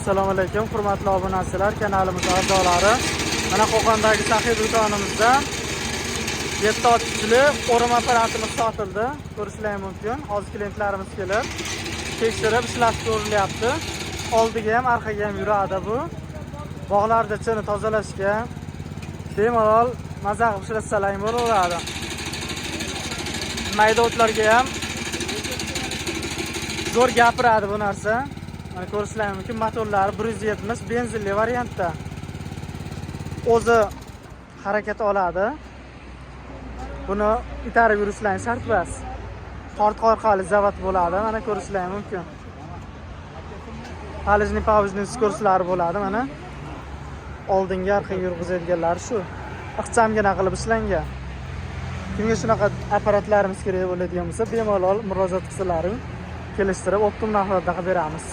Assalomu alaykum, hurmatli obunachilar, kanalimiz a'zolari. Mana Qo'qondagi Saxiy do'konimizda 7 otishli o'rim apparatimiz sotildi. Ko'rishlari mumkin. Hozir klientlarimiz kelib, tekshirib ishlatib ko'rilyapti. Oldiga ham, orqaga ham yuradi bu. Bog'larda chini tozalashga bemalol maza qilib ishlatsalar ham bo'laveradi. Mayda o'tlarga ham zo'r gapiradi bu narsa. Mana ko'rishlari mumkin, motorlari 170 benzinli variantda. O'zi harakat oladi. Buni itarib yurishlari shart emas. Tortq orqali zavod bo'ladi. Mana ko'rishlari mumkin. Пониженный, повышенный скорость lari bo'ladi mana. Oldinga, orqaga yurg'izadiganlari shu. Ixchamgina qilib ishlangan. Kimga shunaqa apparatlarimiz kerak bo'ladigan bo'lsa, bemalol murojaat qilsalaring, kelishtirib, оптом narxlarda qilib beramiz.